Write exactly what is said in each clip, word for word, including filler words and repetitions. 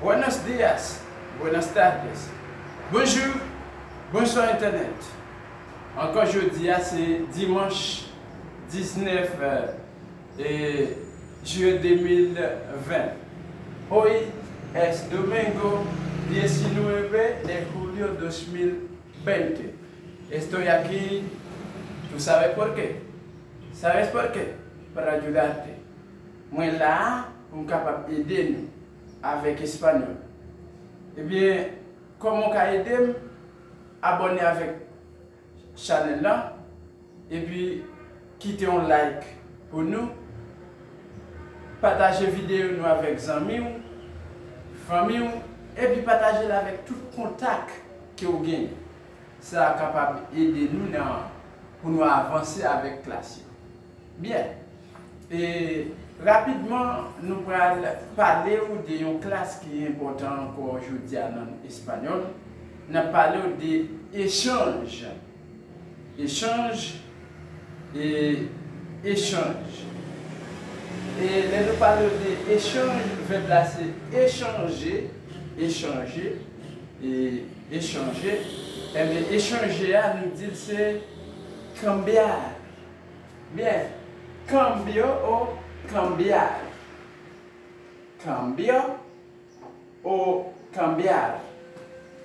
Buenos dias, buenas tardes. Bonjou, bonswa entènèt. Ankò jodi a se dimanch diznèf e, jiyè de mil ven. Hoy es domingo diecinueve de julio dos mil veinte. Estoy aquí, tú sabes por qué. ¿Sabes por qué? Para ayudarte. Mwen la a pou m kapab ede nou avèk espanyòl. Ebyen, kòman w ka ede m? Abòne avèk chanèl la, epi kite yon like pou nou, pataje videyo nou avèk zanmi w, fanmi w, epi pataje l avèk tout kontak ke w genyen. Sa kapab ede nou nan, pou nou avanse avèk klas yo. Byen. E, rapidman, nou pral pale w de yon klas ki enpòtan ankò jodi a nan espanyòl. N ap pale w de echanj. Echanj e echanj. E lè nou pale w de echanj, vèb la se echanje, echanje, e echanje. Ebyen, echanje a, nou di l se cambiar. Byen, cambio o cambiar. Cambio o cambiar.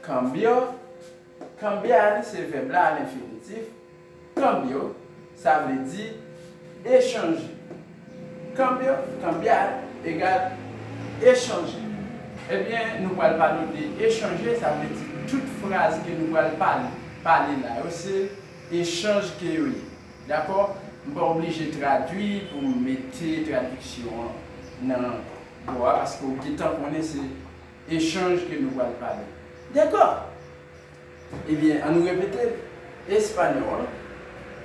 Cambio, cambiar se vèb la a lenfinitif. Cambio, sa vle di echanje. Cambio, cambiar, egal echanje. Ebyen, nou pral pale de echanje, sa vle di tout fraz ke nou pral pale, pale la yo, se echanj ke yo ye. Dakò? M pa oblije tradui pou m mete tradiksyon an nan bò a, paske w gentan konnen se echanj ke nou pral pale. Dakò? Ebyen, ann nou repete l. Espanyòl,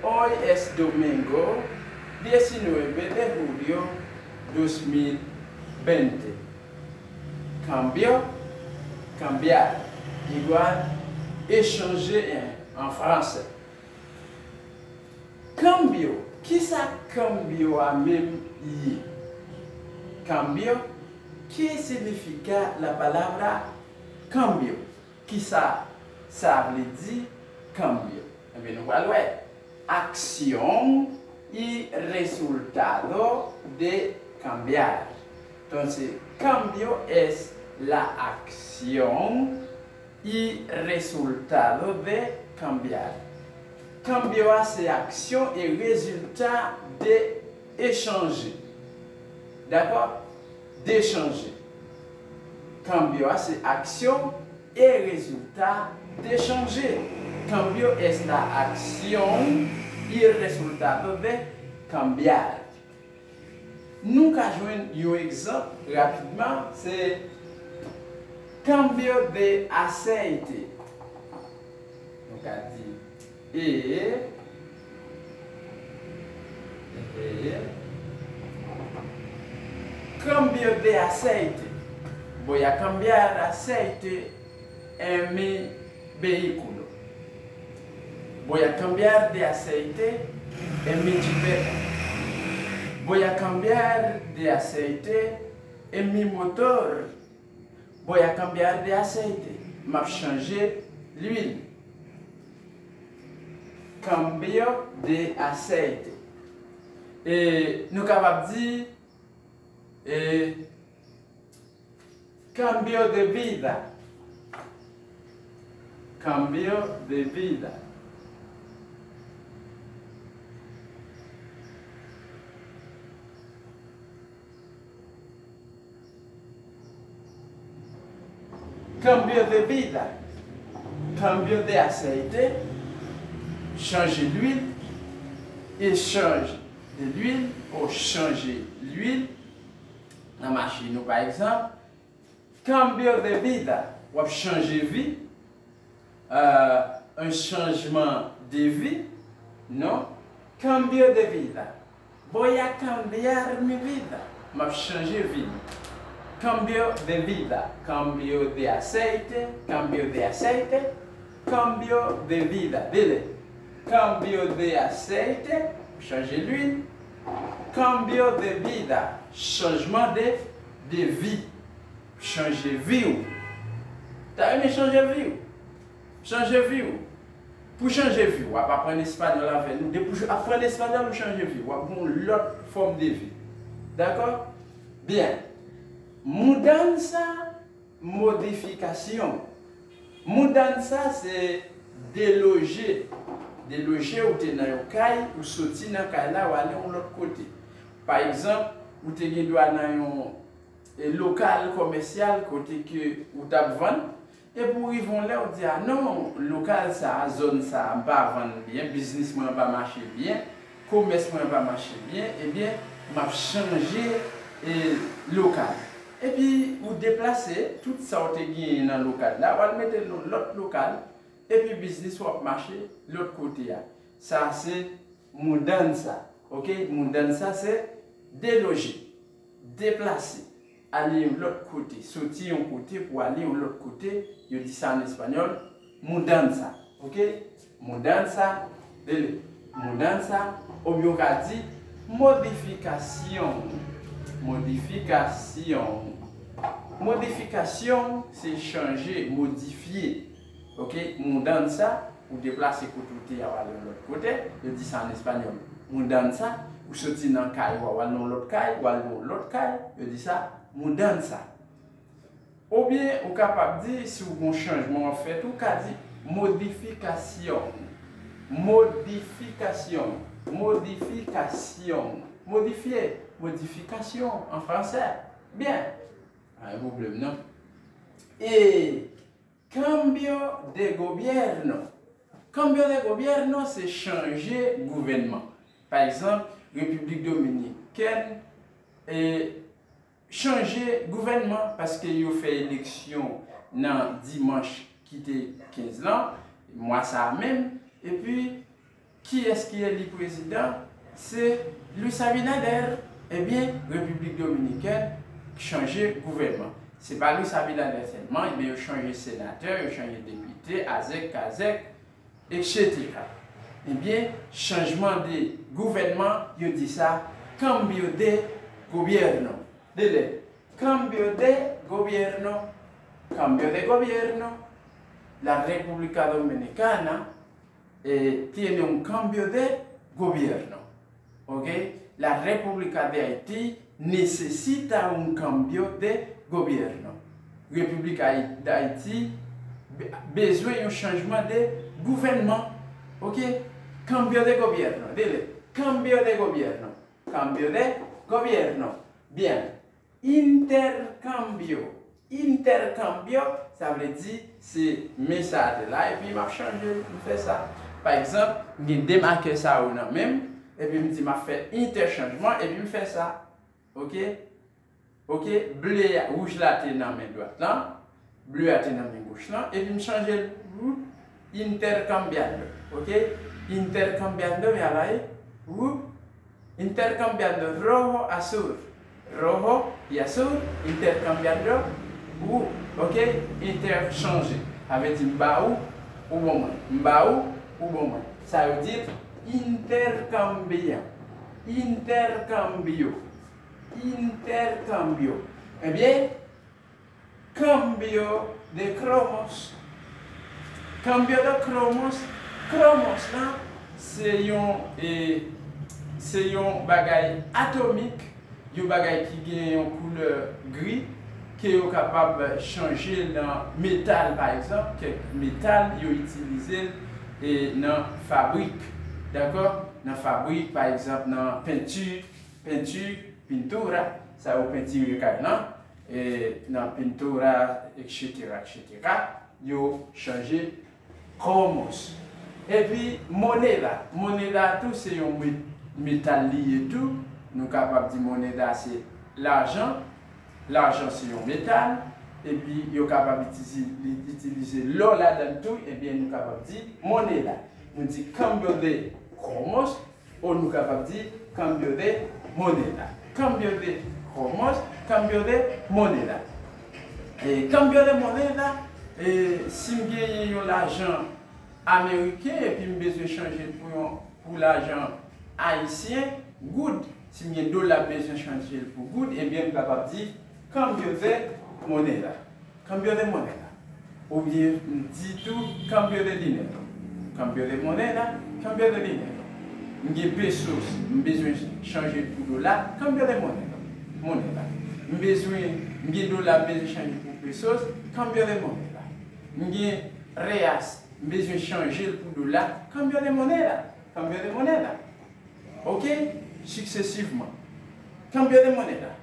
hoy es domingo diecinueve de julio dos mil veinte. Cambio, cambiar, igual echanje an fransè. Cambio, kisa cambio a menm ye? Cambio, ¿qué significa la palabra cambio? Kisa sa vle di cambio? Ebyen, nou pral wè. Acción y resultado de cambiar. Entonces, cambio es la acción y resultado de cambiar. Cambio a se aksyon e rezilta de echanje. Dakò? D'echanje. Cambio a se aksyon e rezilta d'echanje. Cambio es la acción y resultado de cambiar. Nou ka jwenn yon egzanp rapidman, se cambio de aceite. Nou ka di, e, e, cambio de aceite. Voy a cambiar aceite en mi vehículo. Voy a cambiar de aceite en mi jipeta. Voy a cambiar de aceite en mi motor. Voy a cambiar de aceite. M ap chanje lwil. Cambio de aceite. E nou kapab di, e, cambio de vida. Cambio de vida. Cambio de vida. Cambio de aceite. Chanje lwil. Echanj de lwil ou chanje lwil nan machin ou, pa egzanp. Cambio de vida, w ap chanje vi. Euh, un changement de vie. Non. Cambio de vida. Voy a cambiar mi vida. M ap chanje vi m. Cambio de vida. Cambio de aceite. Cambio de aceite. Cambio de vida. Dele. Cambio de aceite. Chanje lwil. Cambio de vida. Chanjman de, de vi. Chanje vi w. Ta renmen chanje vi w? Chanje vi w. Pou chanje vi w, w ap aprann espanyòl avè nou. Depi w aprann espanyòl, ou chanje vi w. W ap gen yon lòt fòm de vi. Dakò? Byen. Mudanza, modificación. Mudanza se deloje. Deloje, ou te nan yon kay, ou soti nan kay la, w ale yon lòt kote. Pa egzanp, ou te gen dwa nan yon e, lokal kòmèsyal kote ke ou t ap vann, epi w rive yon lè, ou di, a non, lokal sa a, zòn sa a, m pa vann byen, biznis mwen an pa mache byen, komès mwen an pa mache byen, ebyen, m ap chanje, e, lokal. Epi ou deplase tout sa w te genyen nan lokal la, w al mete l nan lòt lokal, epi biznis w ap mache lòt kote a. Sa se mudanza, oke? Mudanza se deloje, deplase, ale yon lòt kote, soti yon kote pou ale yon lòt kote, yo di sa an espanyòl, mudanza, oke? Mudanza, rele, mudanza, oubyen w ka di modificación, modificación. Modificación se chanje, modifye, oke? Mudanza, ou deplase kote ou te a, w al yon lòt kote, yo di sa an espanyòl, mudanza, ou soti nan kay ou a, w al nan yon lòt kay, w al nan yon lòt kay, yo di sa mudanza. Oubyen, ou kapab di, si w gen yon chanjman w ap fèt, ou ka di modificación, modificación, modificación, modifye, modification an fransè. Byen, pa gen pwoblèm non. E cambio de gobierno. Cambio de gobierno se chanje gouvènman. Pa egzanp, Repiblik Dominikèn, e, chanje gouvènman paske yo fè eleksyon nan dimanch ki te kenz lan, mwa sa a menm, epi kiyès ki eli prezidan? Se Luis Abinader. Ebyen, Repiblik Dominikèn chanje gouvènman. Se pa Luis Abinader sèlman, ebyen, yo chanje senatè, yo chanje depite, azèk, kazèk, etsetera. Ebyen, chanjman de gouvènman, yo di sa cambio de gobierno. Dele, cambio de gobierno, cambio de gobierno. La República Dominicana, eh, tiene un cambio de gobierno. Oke? La República de Haití necesita un cambio de gobierno. Repiblik Ayi-, Dayiti be-, bezwen yon chanjman de gouvènman. Oke? Cambio de gobierno. Dele, cambio de gobierno. Cambio de gobierno. Byen. Intercambio. Intercambio, sa vle di se men sa a te la, epi m ap chanje l, m fè sa. Pa egzanp, m gen de makè sa yo nan men m, epi m di m ap fè entèchanjman, epi m fè sa. Oke? Oke? Ble a, wouj la te nan men dwat lan, ble a te nan men goch lan, epi m chanje l pou intercambiando. Oke? Intercambiando, ya la e, wou, intercambiando rojo azul. Rojo y azul, intercambiando, ou, oke, entèchanje. Sa vle di m ba ou, ou ban mwen. M ba ou, ou ban mwen. Sa yo di intercambia. Intercambio. Intercambio. Ebyen, cambio de cromos. Cambio de cromos. Cromos lan, se yon, e, se yon bagay atomik, yon bagay ki gen yon koulè gri, ke yo kapab chanje nan metal, pa egzanp, kèk metal, yo itilize l, e, nan fabrik, dakò? Nan fabrik, pa egzanp, nan penti, penti, pintura, sa yo pentire kay lan, e, nan pintura, etsetera, etsetera, yo chanje cromos. Epi, moneda. Moneda tou se yon me-, metal li ye tou. Nou kapab di moneda se lajan. Lajan se yon metal. Epi, yo kapab itilize, itilize lò ladan l tou. Ebyen, nou kapab di moneda. Nou di cambio de cromos. Ou nou kapab di cambio de moneda. Cambio de cromos, cambio de moneda. E cambio de moneda, e, si m genyen yon lajan ameriken epi m bezwen chanje l pou yon, pou lajan ayisyen, goud, si m gen dola, m bezwen chanje l pou goud, ebyen m kapab di cambio de moneda, cambio de moneda. Oubyen m di tou, cambio de dinero, cambio de moneda, cambio de dinero. M gen pesos, m bezwen chanje l pou dola, cambio de moneda, moneda. M bezwen, m gen dola, m bezwen chanje l pou pesos, cambio de moneda. M gen reas, m bezwen chanje l pou dola, cambio de moneda, cambio de moneda. Ok? Siksesivman. Cambio de moneda.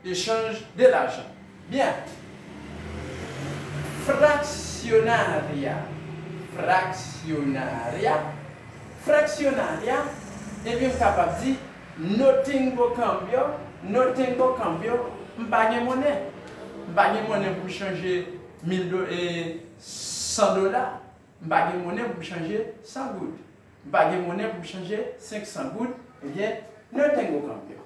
Échange de l'argent. Bien. Fraccionaria. Fraccionaria. Fraccionaria. Ebyen, m kapab di, no tengo cambio, no tengo cambio, m pa gen monnen. M pa gen monnen pou m chanje mil do, e, san dola. M pa gen monnen pou m chanje san goud. M pa gen monnen pou m chanje senk san goud. Ebyen, no tengo cambio.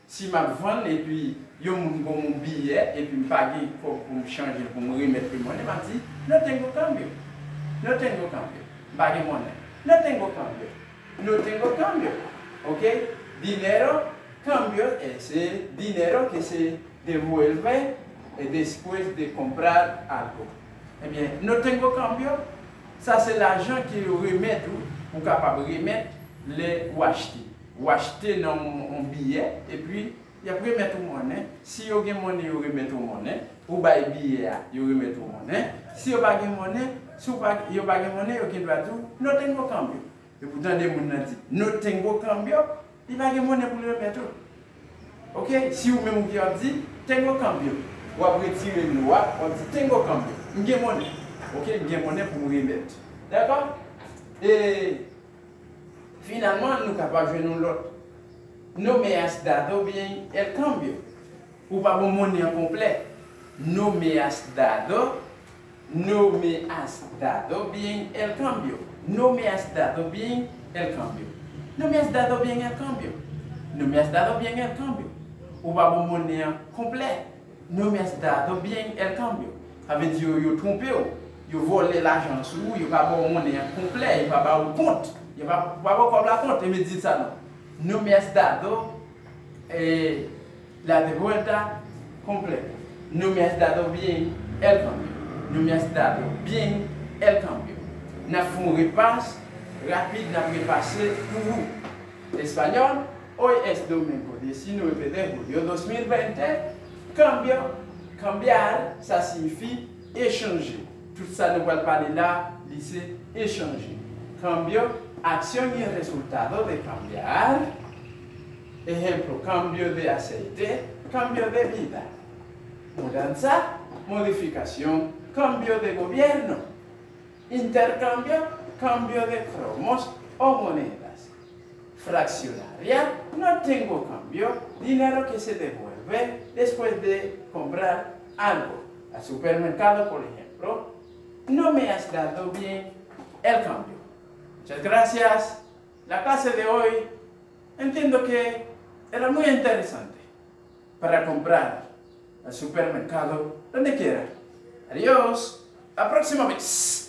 Si m ap vann epi yon moun ban m yon biyè epi m pa gen kòb pou m chanje l, pou m remèt li monnen, m ap di, no tengo cambio. No tengo cambio. M pa gen monnen. No tengo cambio. No tengo cambio. Ok? Dinero, cambio, e se dinero que se devuelve, e después de comprar algo. Ebyen, no tengo cambio, sa se lajan ke yo remèt ou, ou kapab remèt lè ou achte. Ou achte nan yon, yon biyè, epi y ap remèt ou monnen. Si yo gen monnen, yo remèt ou monnen. Ou bay biyè a, yo remèt ou monnen. Si yo pa gen monnen, si w pa, yo pa gen monnen, yo gen dwa di w, no tengo cambio. Epi w tande moun nan di, no tengo cambio, li pa gen monnen pou l remèt ou. Ok? Si ou menm ou ki ap di, tengo cambio, w ap retire no a, w ap di, tengo cambio, m gen monnen. Ok? M gen monnen pou m remèt. Dakò? E finalman, nou kapab jwenn yon lòt. No me has dado bien el cambio. Ou pa ban m monnen an konplè. No me has dado, no me has dado bien el cambio. No me has dado bien el cambio. No me has dado bien el cambio. No me has dado bien el cambio. Ou pa ban m monnen an konplè. No me has dado bien el cambio. Sa vle di yo, yo twonpe w. Yo vòlè lajan an sou ou, yo pa ba w monnen an konplè, yo pa ba w kont. Yo pa, pa ba w kòb la kont, e men di sa non. No me has dado, eh, la devuelta completa. No me has dado bien el cambio. No me has dado bien el cambio. N ap fè yon repas rapid, n ap repase pou ou. Espanyòl, hoy es domingo diecinueve de julio dos mil veinte. Cambio, cambiar, sa siyifi echanje. Tout sa nou pral pale la, li se echanje. Cambio, acción y resultado de cambiar. Ejemplo, cambio de aceite, cambio de vida. Mudanza, modificación, cambio de gobierno. Intercambio, cambio de cromos o monedas. Fraccionaria, no tengo cambio, dinero que se devuelve después de comprar algo. Al supermercado, por ejemplo, no me has dado bien el cambio. Muchas gracias. La clase de hoy entiendo que era muy interesante para comprar al supermercado donde quiera. Adiós. La próxima vez.